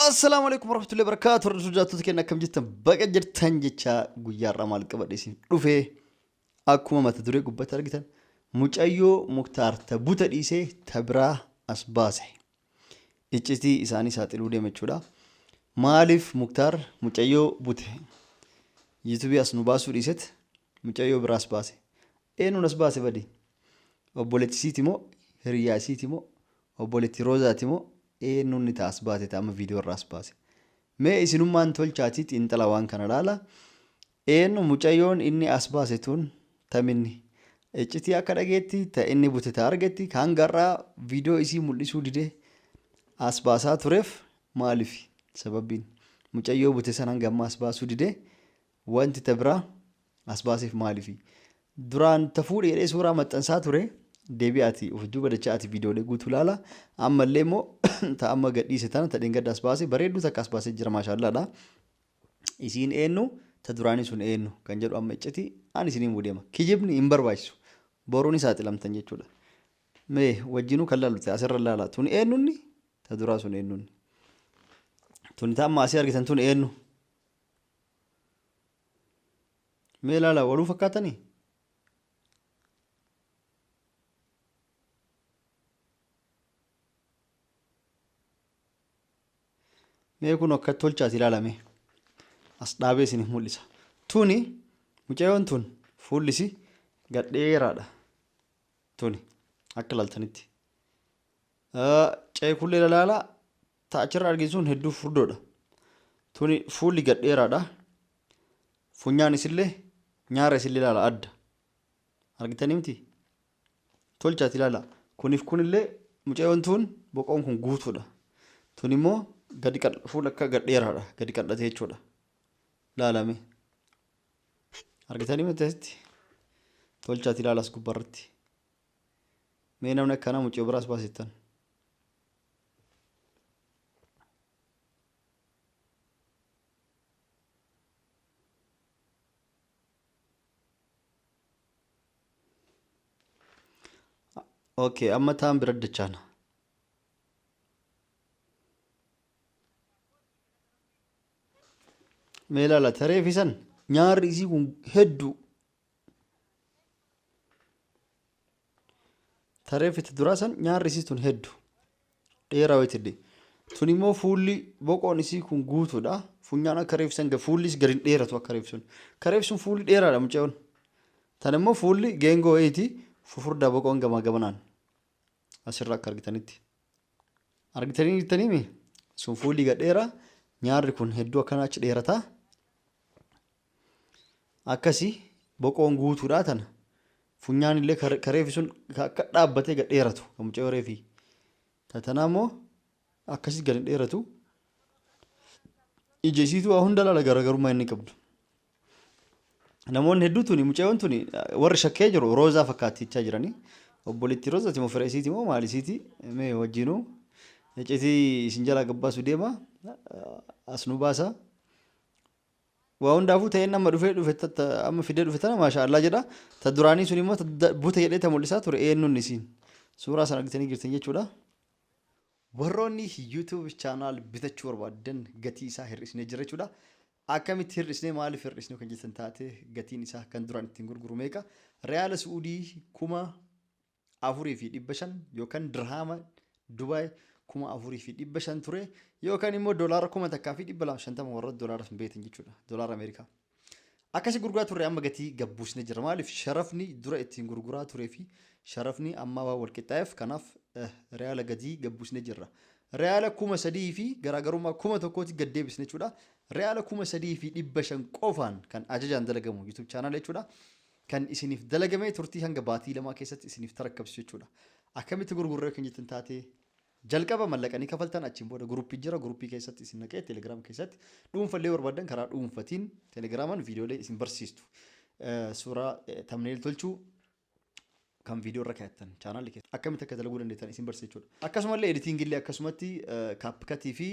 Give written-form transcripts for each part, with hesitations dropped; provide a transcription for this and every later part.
Assalaamu alaikum warahmatullahi wabarakatuh. Hordoftoota jaallattoota keenya, akkam jirtan? Baga jirtan jecha. Guyyaa har'aa maal qabadhe isin dhufee? Akkuma mata duree gubbatti argitan, mucayyoo Muktaar ta buta dhiisee ta biraa as baase. Iccitii isaanii saaxiluu deema jechuudha. Maaliif Muktaar mucayyoo bute yuutuubii as nu baasuu dhiiset mucayyoo biraa as baase? Eenyuun as baase badi? Obboleetti isiiti moo, hiriyyaa isiiti moo, obboleetti Roozaati moo, eenyuun ni ta'a as baate ta'a amma viidiyoo irraa as baase? Mee isinummaan tolchaatii xiinxala waan kana laala. Eenyu mucayyoon inni as baase tun taminni? Iccitii akka dhageetti ta inni bute ta argetti hanga har'aa viidiyoo isii mul'isuu didee as baasaa tureef maaliif? Sababbiin mucayyoo bute san hanga ammaa as baasuu didee wanti ta biraa as baaseef maaliifi? Duraan ta fuudhe jedhee suuraa maxxansaa ture. Deebi'aati of duuba dacha'aati viidiyoolee guutuu ilaala. Ammallee immoo ta amma gadhiise tana, ta dheengadda as baase, bareedduu takka as baasee jira, maashaallaadha. Isiin eenyu, ta duraanii sun eenyu kan jedhu amma icciti ani isiniin himuu deema. Kijibni hin barbaachisu. Boruu ni saaxilamtan jechuudha. Mee wajjinuu kan laalu ta'e asirra laala. Tun eenyunni? Ta duraa sun eenyunni? Tuni ta amma asii argitan tun eenyu? Mee ilaala, waluu fakkaatanii? Mee kun akka tolchaati ilaalame. As dhaabee isiniif mul'isa. Tuni mucayyoon tun fuullisi gadheeraadha. Tuni akka ilaaltanitti. Ceekullee ilaala. Ta achirra arginu sun hedduu furdoodha. Tuni fuulli gadheeraadha. Funyaan isillee, nyaara isillee ilaala, adda. Argitanii miti? Tolchaati ilaala. Kuniif kunillee mucayyoon tun boqoon kun guutuudha. Tun immoo gadi fuula akka gadheeraadha. Gadi qal'atee jechuudha. Laalame. Argitanii miti asitti? Tolchaati ilaala as gubbaarratti. Mee namni akkanaa mucayyoo biraas baasittan. Okay, amma taan bira dachaana. Mee ilaala, taree fi san nyaarri isii kun hedduu. Taree fite duraa san nyaarri isii tun heddu. Dheeraa wayitidde. Tun immoo fuulli boqoon isii kun guutuudha. Funyaan akka reef san fuullis gadi hin dheeratu akka reef sun. Ka reef sun fuulli dheeraadha mucayoon. Tan immoo fuulli geengoo wayiiti, fufurdaa boqoon gamaa gamanaan. Asirra akka argitanitti. Argitanii jirtanii mi? Sun fuulli gad dheeraa, nyaarri kun hedduu akkana achi dheerataa. Akkasi boqoon guutuudha tana. Funyaan illee ka reefi sun ka akka dhaabbatee gad dheeratu kan mucayyoo reefi. Ta tanaa immoo akkasi gad hin dheeratu. Ija isiitu waa hunda laala, garaagarummaa inni qabdu. Namoonni hedduu tuni mucayyoon tuni warri shakkee jiru Roozaa fakkaatti jechaa jiranii. Obboleettii Roozaati moo, fira isiiti moo, maal isiiti? Mee wajjinuu iccitii isin jalaa gabbaasu deema. As nu baasa. Waa hundaafuu ta'een amma dhufee dhufe amma fidee dhufe tana maasha Allah jedha. Ta duraanii sun immoo ta bute jedhee ta mul'isaa ture eenyuun isiin? Suuraa sana argitanii jirtan jechuudha. Warroonni YouTube channel bitachuu barbaaddan gatii isaa hir'isnee jira jechuudha. Akkamitti hir'isnee, maaliif hir'isnee kan jettan taate, gatiin isaa kan duraan ittiin gurguru meeqa? Riyaala Su'uudii 4,500 yookaan dirhaama Dubaay 4,500 ture yookaan immoo doolaara 1,250, warra doolaara sun beektan jechuudha. Doolaara Ameerikaa. Akkasi gurguraa turre, amma gatii gabbuusne jira. Maaliif? Sharafni dura ittiin gurguraa turee fi sharafni ammaa waan wal qixxaa'eef, kanaaf riyaala gatii gabbuusne jirra. Riyaala 3,000 fi garaagarummaa 1,000tti gad deebisne jechuudha. Riyaala 3,500 qofaan kan ajajaan dalagamu YouTube channel jechuudha. Kan isiniif dalagamee turtii hanga baatii 2 keessatti isiniif tarakkabsisu jechuudha. Akkamitti gurgurree kan jettan taate, jalqaba mallaqanii kafaltan, achiin booda guruppii jira, guruppii keessatti isin naqee telegiraam keessatti dhuunfallee barbaadan karaa dhuunfatiin telegiraamaan viidiyoolee isin barsiistu. Suuraa thumbnail tolchuu kan viidiyoo irra kaa'attan chaanaalli keessa akkamitti akka dalaguu dandeettan isin barsiisa jechuudha. Akkasumallee editingillee akkasumatti CapCut fi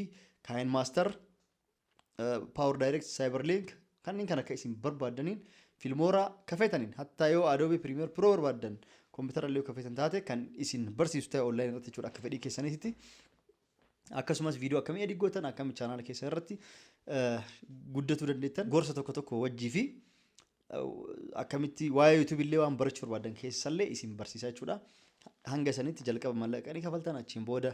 KineMaster, Power Direct, Cyberlink kanneen kan akka isin barbaaddaniin, Filmora kafeetaniin, hattaa yoo Adobe Premiere Pro barbaaddan, kompiitara illee yoo kafeetan taate, kan isin barsiisu ta'e online irratti jechuudha, akka fedhii keessaniitti. Akkasumas viidiyoo akkamii edit gootan, akkamii chaanaala keessa irratti guddatuu dandeettan, gorsa tokko tokko wajjii fi akkamitti waa'ee YouTube illee waan barachuu barbaadan keessallee isin barsiisa jechuudha. Hanga sanitti jalqaba mallaqa ni kafaltan, achiin booda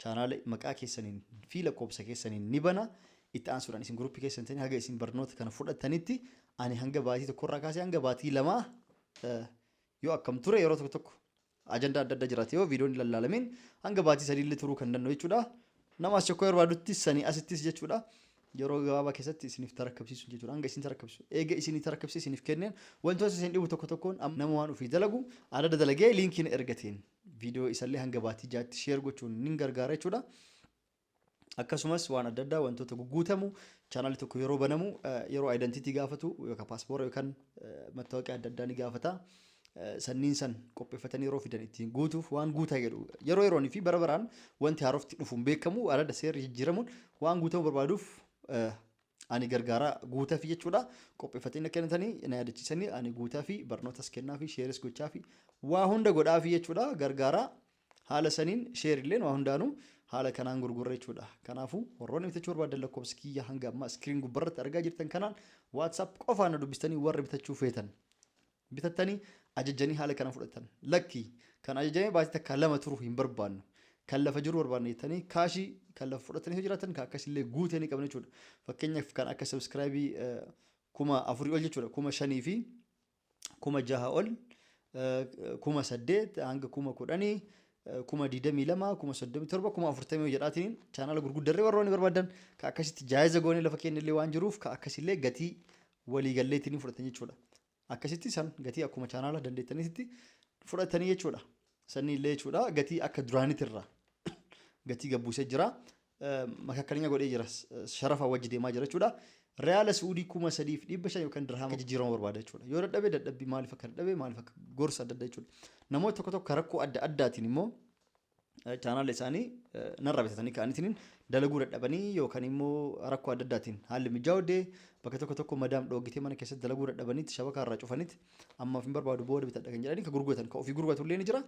chaanaala maqaa keessaniin fi lakkoofsa keessaniin ni bana. Itti aansuudhaan isin guruppii keessan ta'anii haga isin barnoota kana fudhatanitti ani hanga baatii tokkorraa kaasee hanga baatii 2 yoo akkam ture, yeroo tokko tokko ajandaa adda addaa jiraate yoo viidiyoon lallaalamiin hanga baatii 3 illee turuu kan danda'u jechuudha. Nama as chokkoo barbaadutti sanii asittis jechuudha. Yeroo gabaabaa keessatti isiniif tarakkabsiisu jechuudha. Hanga isin tarakkabsiisu. Eega isinii tarakkabsiise isiniif kenneen wantoota isin dhibu tokko tokkoon nama waan ofii dalagu adada dalagee liinkiin ergateen viidiyoo isallee hanga baatii 6tti share gochuun ni gargaara jechuudha. Akkasumas waan adda addaa wantoota guguutamu, chaanaalli tokko yeroo banamu yeroo identity gaafatu yookaan paaspoora yookaan mattaawoqiyaa adda addaa ni gaafata. Sanniin san qopheeffatanii yeroo fidan ittiin guutuuf waan guutaa jedhu yeroo yeroonii fi bara baraan wanti haarofti dhufuun beekamu adada seerri jijjiiramuun waan guutamuu barbaaduuf ani gargaaraa guutaa fi jechuudha. Qopheeffatanii kennatanii na yaadachiisanii ani guutaa fi barnootas kennaa fi shareis gochaa fi waa hunda godhaa fi jechuudha, gargaaraa haala saniin share illeen waa hundaanuu haala kanaan gurgurra jechuudha. Kanaafuu warroonni bitachuu barbaadan lakkoofsa kiyya hanga ammaa screen gubbarratti argaa jirtan kanaan WhatsApp qofaan na dubbistanii warri bitachuu feetan bitattanii ajajanii haala kana fudhatan. Lakki, kan ajajamee baatii takka lama turu hin barbaannu. Kan lafa jiru barbaanne jettanii kaashii kan lafa fudhatanii yoo jiraatan kan akkasillee guutee ni qabna jechuudha. Fakkeenyaaf kan akka subscribe 4,000 ol jechuudha. 5,000 fi 6,000 ol, 8,000 hanga 10,000, 22,000, 37,000, 40,000 jedhaatiin chaanaala gurguddarree warroonni barbaadan kan akkasitti jaayiza goonee lafa kennillee waan jiruuf kan akkasillee gatii waliigalleetiin fudhatan jechuudha. Akkasitti san gatii akkuma chaanaala dandeettanitti fudhatanii jechuudha. Sanni illee jechuudha gatii akka duraanitirraa gatii gabbuusee jira. Makakkalina godhee jira. Sharafa wajji deemaa jira jechuudha. Riyaala Suudii 3,500 yookaan dirhama jijjiirama barbaada jechuudha. Yoo dadhabe dadhabbii maaliif akka dadhabe, maaliif akka gorsa adda addaa jechuudha. Namoota tokko tokko rakkoo adda addaatiin immoo chaanaala isaanii narraa bitatanii ka'aniitiin dalaguu dadhabanii yookaan immoo rakkoo adda addaatiin haalli mijaa'u bakka tokko tokko madaam dhoogitee mana keessatti dalaguu dadhabaniitti shabakaa irraa cufanitti ammaaf hin barbaadu, booda bitadha kan jedhanii kan gurguratan, kan ofii gurguratu illee ni jira.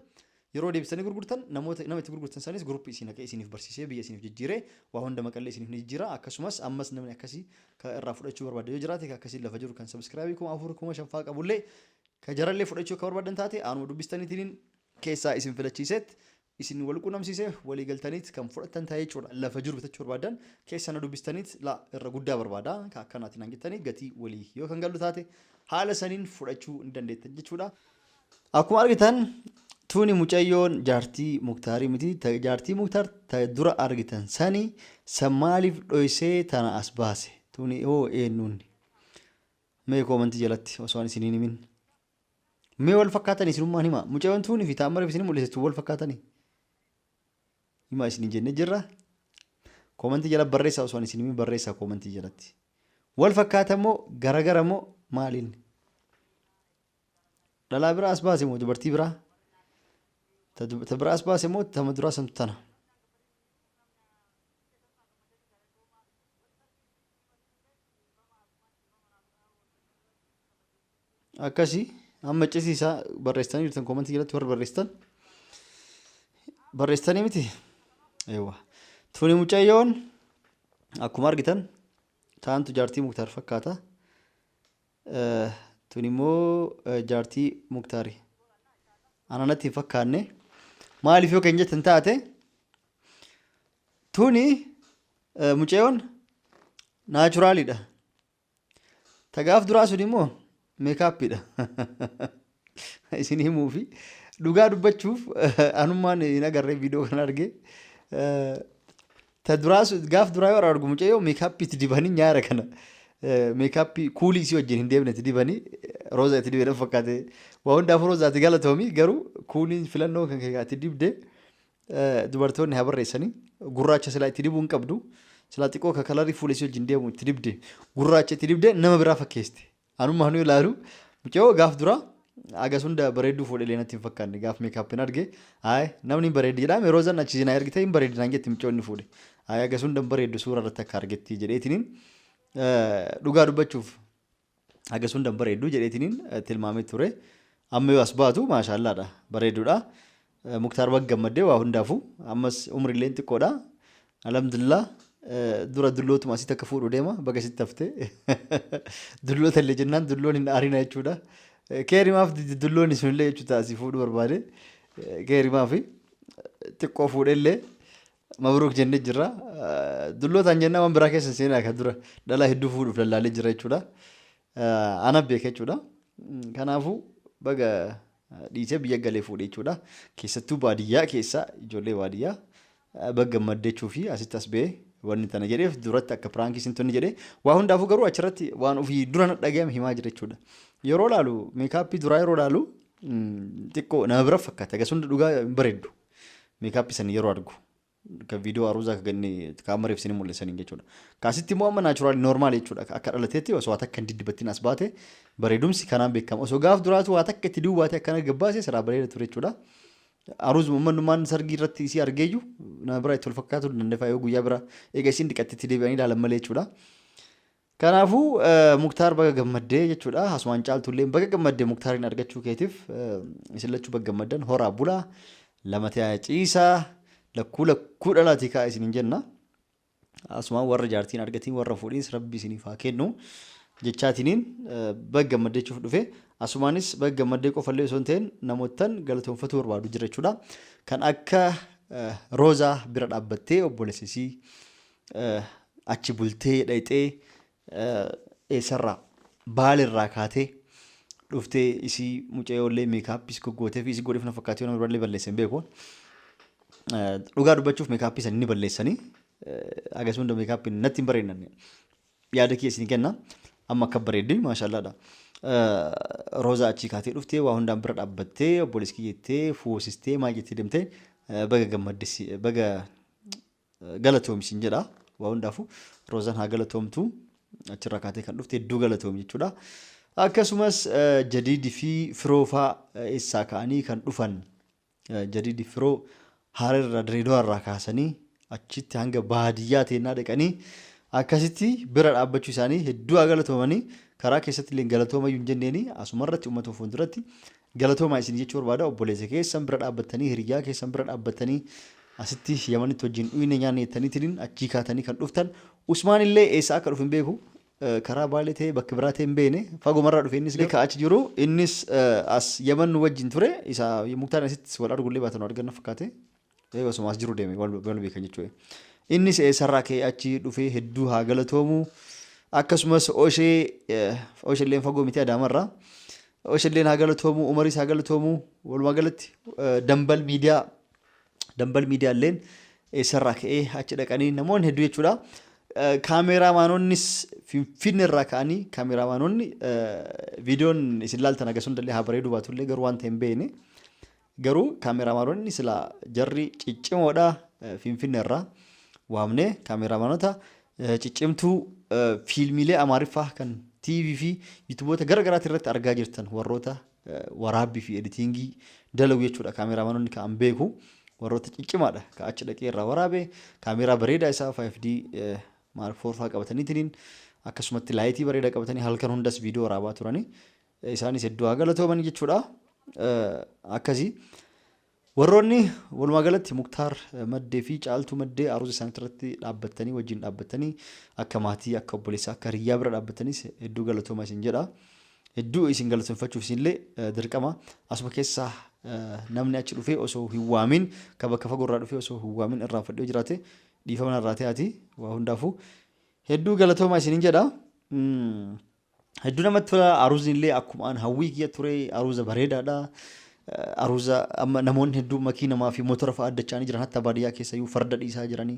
Yeroo deebisanii gurgurtan namoota nama itti gurgurtan sanis guruppii isin haqee isiniif barsiisee biyya isiniif jijjiiree waa hunda maqallee isiniif ni jijjiira. Akkasumas ammas namni akkasii kan irraa fudhachuu barbaade yoo jiraate, kan akkasii lafa jiru kan subscribe 4,000, 5,000 fa'aa qabullee kan jarallee fudhachuu akka barbaadan taate aanuma dubbistaniitiin keessaa isin filachiiseet isin wal quunnamsiisee walii galtaniit kan fudhatan ta'ee jechuudha. Lafa jiru bitachuu barbaadan keessa na dubbistaniit la irra guddaa barbaada kan akkanaatiin hangittanii gatii walii yoo kan gallu taate haala saniin fudhachuu ni dandeettan jechuudha. Akkuma argitan tuni mucayyoon jaartii Muktaarii miti. Jaartii Muktaar ta dura argitan sani san maaliif dhoysee tana as baase? Tuni hoo eenyuun? Mee koomantii jalatti osoo ani isiniin himin. Mee wal fakkaatanii isinummaan hima. Mucayyoon tuuni fi taamara isin mul'isetu wal fakkaatanii. Himaa isin jennee jirra. Koomantii jala barreessaa, osoo ani isin himin barreessaa koomantii jalatti. Wal fakkaata moo garagara moo maaliin? Dhalaa biraa as baase moo dubartii biraa? Ta biraa as baase moo tama duraa santu tana? Akkasii amma cisiisaa barreessitanii jirtan koomantii jalatti warri barreessitan barreessitanii miti. Eewwa. Tuni mucayyoon akkuma argitan taantu jaartii Muktaar fakkaata. Tuni immoo jaartii Muktaari. Ana natti hin fakkaanne. Maaliif yoo kan jettan taate, tuni mucayyoon naturaliidha. Tagaaf duraa sun immoo makeupiidha. Isin himuu fi dhugaa dubbachuuf anummaan hin agarree viidiyoo kana arge. Ta duraa sun gaaf duraa yoo argu mucayyoo makeup itti dibanii nyaara kana. Makeup kuulii isii wajjin hin deemne itti dibanii, rooza itti dibee fakkaate. Waa hundaafuu roozaati galatoomi, garuu kuuliin filannoo kan kee itti dibde dubartoonni haa barreessanii, gurraacha silaa itti dibuu hin qabdu. Silaa xiqqoo ka colorii fuula isii wajjin deemu itti dibde, gurraacha itti dibde nama biraa fakkeeste. Anummaa nu ilaalu mucayyoo gaaf duraa agas hunda bareedduu fuudhee natti hin fakkaanne gaaf makeupiin arge. Ayi, namni hin bareeddi jedhaa roozan achi na ergite, hin bareeddi naan jetti mucayyoo inni fuudhe. Ayi, agas hunda hin bareeddu suura irratti akka argetti jedheetiniin, dhugaa dubbachuuf agas hunda hin bareeddu jedheetiniin tilmaamee ture. Amma yoo as baatu maashaallaadha, bareedduudha. Muktaar baga gammaddee waa hundaafuu, ammas umriilleen xiqqoodha. Alhamdulillah dura dullootuma asii takka fuudhu deema baga sitti hafte. Dulloota illee jennaan dulloon hin aarina jechuudha. Keerimaaf dulloonni sunillee jechuudha asii fuudhu barbaade. Keerimaaf xiqqoo fuudhellee mabruuk jennee jirra. Dullootaan jennaan waan biraa keessa seenaa kan dura dhalaa hedduu fuudhuuf lallaalee jira jechuudha. Ana beeka jechuudha. Kanaafuu baga dhiisee biyya galee fuudhe jechuudha. Keessattuu baadiyyaa keessa ijoollee baadiyyaa baga gammadde jechuu fi asitti as ba'ee wanni tana jedheef duratti akka piraankii isin tonni jedhee waa hundaafuu garuu achirratti waan ofii dura na dhagayame himaa jira jechuudha. Yeroo laalu meekaappii duraa yeroo laalu xiqqoo nama bira fakkaata. Egaa sun dhugaa hin bareeddu. Meekaappii sanii yeroo argu. Kan viidiyoo aruuzaa kan ganni kaamariif isin mul'isaniin jechuudha. Kaasitti immoo amma naachuraali noormaali jechuudha. Akka dhalateetti osoo waa takka hin diddibattiin as baate bareedumsi kanaan beekama. Osoo gaaf duraatu waa takka itti duwwaate akkana gabbaase siraa bareeda ture jechuudha. Aruuzuma uummannumaan sargii irratti isii argeeyyu nama bira itti wal fakkaatu dandefa yoo guyyaa bira eega isiin dhiqatte itti deebi'anii ilaalan malee jechuudha. Kanaafuu Muktaar baga gammaddee jechuudha. Asumaan caaltullee baga gammaddee Muktaariin argachuu keetiif isin lachuu baga gammaddan horaa bulaa lama ta'aa ciisaa lakkuu lakkuu dhalaatii ka'a isiniin jenna. Asumaan warra jaartiin argatiin warra fuudhiins rabbi isiniif haa kennu jechaatiniin baga gammaddee jechuuf dhufe. Asumaanis baga gammaddee qofallee osoo hin ta'in namoottan galatoonfatuu barbaadu jira jechuudha. Kan akka Roozaa bira dhaabbattee obboleessa isii achi bultee dhayxee eessarraa baalirraa kaatee dhuftee isii mucayoollee meekaappis goggootee fi isii godheef na fakkaatee nama birallee balleesse hin beeku. Dhugaa dubbachuuf meekaappii san ni balleessanii hagas hunda meekaappiin natti hin bareednan yaada kiyya isin kenna amma akka bareeddi maashaallaadha. Roozaa achii kaatee dhuftee waa hundaan bira dhaabbattee obboleessi kiyya jettee fuusistee maal jettee deemtee baga gammaddesi baga galatoomi siin jedha. Waa hundaafuu Roozaan haa galatoomtu. Achirraa kaatee kan dhufte hedduu galatoomi jechuudha. Akkasumas Jadiidi fi Firoo faa eessaa ka'anii kan dhufan Jadiidi Firoo Hararraa Direedawaa irraa kaasanii achitti hanga baadiyyaa teennaa dhaqanii akkasitti bira dhaabbachuu isaanii hedduu haa galatoomanii karaa keessatti illee galatoomayyuu hin jenneeni asumarratti uummata fuulduratti Galatoomaa isin jechuu barbaada obboleessa keessan bira dhaabbattanii hiriyyaa keessan bira dhaabbattanii asitti yamanitti wajjin dhuyne nyaanne jettaniitiin achii kaatanii kan dhuftan Usmaan illee eessa akka dhufe hin beeku karaa baalee ta'ee bakka biraa ta'e hin beekne fagomarraa dhufe innis ka achi jiru innis as yaman nu wajjin ture isa muktaan asitti wal argullee baatan arganna fakkaate osuma as jiru deeme wal beekan jechuudha. Innis eessarraa ka'ee achi dhufee hedduu haa galatoomu. Akkasumas oshee osheelleen fagoo miti adaamarraa. Osheelleen haa galatoomu, Umaris haa galatoomu. Walumaa galatti dambal miidiyaa dambal miidiyaalleen eessarraa ka'ee achi dhaqanii namoonni hedduu jechuudha. Kaameeraamaanonnis Finfinne irraa ka'anii kaameeraamaanonni viidiyoon isin laaltan hagas hundallee haa bareeduu baatullee garuu waan ta'e hin beekne. Garuu kaameeraamaanonni silaa jarri ciccimoodha Finfinne irraa waamnee kaameeraamaanota ciccimtuu fiilmiilee Amaariffaa kan TV fi yuutuuboota gara garaati irratti argaa jirtan warroota waraabbii fi editingii dalagu jechuudha kaameeraamaanonni kan beeku warroota ciccimaadha ka achi dhaqee irraa waraabe kaameeraa bareedaa isaa 5D maal foorfaa qabataniitiin akkasumatti laayitii bareedaa qabatanii halkan hundas viidiyoo waraabaa turanii Isaanis hedduu haa galatooman jechuudha. Akkasii. Warroonni walumaa galatti Muktaar Maddee fi Caaltuu Maddee aruuza isaanii irratti dhaabbattanii wajjin dhaabbattanii akka maatii akka obboleessaa akka hiriyyaa bira dhaabbattanis hedduu galatoomaa isin jedha. Hedduu isin galatoomfachuuf isinillee dirqama. Asuma keessaa namni achi dhufee osoo hin waamin kan bakka fagoo irraa dhufee osoo hin waamin irraanfadhee jiraate dhiifama narraa ta'aati waa hundaafuu hedduu galatoomaa isinin jedha. Hedduu namatti tola. Aruuzni illee akkuma an hawwii kiyya ture aruuza bareedaadha. Aruuza amma namoonni hedduu makiinamaa fi motora fa'aa addacha'anii jiran hatta baadiyyaa keessa iyyuu farda dhiisaa jiranii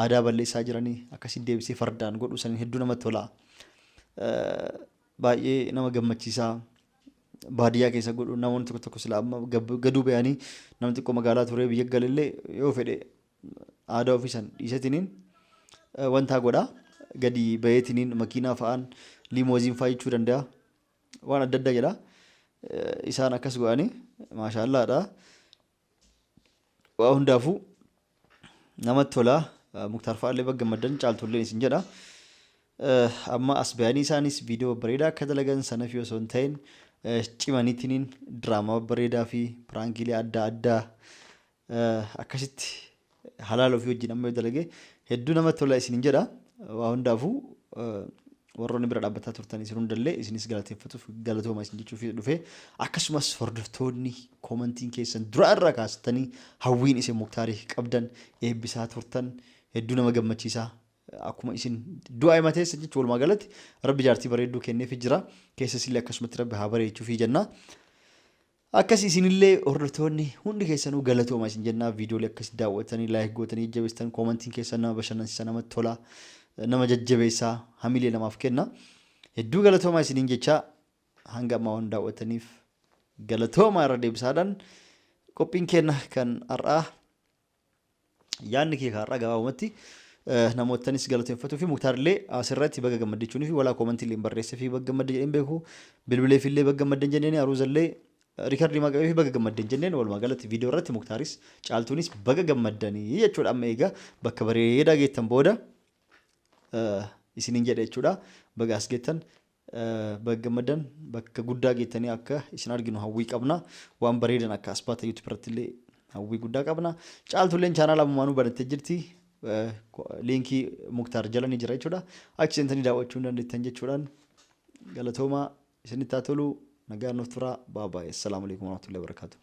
aadaa balleessaa jiranii akkasiin deebisee fardaan godhuu saniin hedduu namatti tola. Baay'ee nama gammachiisaa. Baadiyyaa keessa godhu namoonni tokko tokko sila amma gaduu bayanii namni xiqqoo magaalaa turee biyya galellee yoo fedhe aadaa ofii san dhiisetiniin wantaa godha gadi baheetiniin makiinaa fa'aan liimooziin fa'aa jechuu danda'a waan adda addaa jedha isaan akkas godhanii maashaallaadha waa hundaafuu namatti tola muktaar fa'aallee bagga gammaddan caaltulleen isin jedha amma as bayanii isaanis viidiyoo babbareedaa akka dalagan sanafii osoo hin ta'in cimaniitiniin diraamaa babbareedaa fi piraankiilee adda addaa Akkasitti halaala ofii wajjin amma yoo dalage Hedduu namatti tola isinin jedha. Waa hundaafuu warroonni bira dhaabbataa turtan isin hundallee isinis galateeffatuuf galatooma isin jechuuf dhufe. Akkasumas hordoftoonni koomantiin keessan dura irraa kaastanii hawwiin isin Muktaarii qabdan eebbisaa turtan hedduu nama gammachiisaa. Akkuma isin du'aa himateessa jechuun walumaa galatti Rabbi jaartii bareedduu kenneefi jira. Keessas illee akkasumatti Rabbi haa bareechuufi jenna. Akkas isinillee hordoftoonni hundi keessanuu galatooma isin jennaa. Viidiyoolee akkas daawwatanii like gootanii jajjabeessitan, koomantiin keessan nama bashannansiisa, namatti tola, nama jajjabeessaa, hamilee namaaf kenna. Hedduu galatoomaa isiniin jechaa hanga ammaa waan daawwataniif galatoomaa irra deebisaadhaan qophiin kenna kan har'aa yaadni kee har'aa gabaabumatti namootanis galateeffatuu fi Muktaar illee asirratti baga gammadde jechuunii fi walaa koomantii illee barreessee fi baga gammadde jedheen beeku, bilbilee fi illee baga gammadde jenneen, aruuza illee riikardii maqabee fi baga gammadde jenneen. Walumaa galatti viidiyoo irratti Muktaaris Caaltuunis baga gammaddanii jechuudha. Amma egaa bakka bareedaa geettan booda isiniin jedha jechuudha. Baga as geettan, baga gammaddan, bakka guddaa geettanii akka isin arginu hawwii qabna. Waan bareedan akka as baata YouTube irratti illee hawwii guddaa qabna. Caaltulleen chaanaala ammumaanuu banattee jirti. Liinkii Muktaar jala ni jira jechuudha. Achi seentanii daawwachuu hin dandeettan jechuudhaan galatoomaa isinitti haa tolu, nagaan nuuf turaa, baabaa. Assalaamu alaikum warahmatullahi wabarakatuh.